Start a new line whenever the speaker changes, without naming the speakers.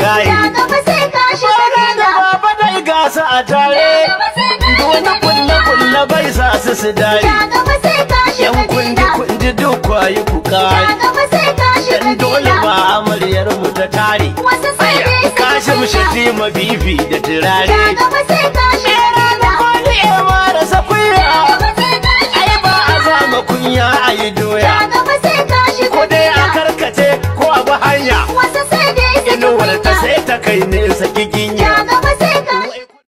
jaye.
Ja gaba sai ka shiga
Bara da
leda.
baba dai gasa a tare.
Ja gaba sai ka
Wani
shiga
kulle
leda.
kulle bai sa su su dare.
Ja gaba sai ka
Yan
shiga
kunji
leda.
kunji duk kwayi ku
Ja
kare.
gaba sai ka shiga
Dan dole
leda.
ba amaryar mu ta tare.
Wasu sai dai su
Kashim
kunya.
Shatima bibi da turare.
Ja gaba sai ka shiga leda.
Wani ya marasa kunya.
Ja gaba sai ka shiga
Ai ba a
leda.
zama kunya a yi
Ja
doya.
gaba sai ka shiga
Ko dai a
leda.
karkace ko a bi hanya.
Wasu sai dai su
Inuwar ta
kunya.
sai ta kai nesa giginya.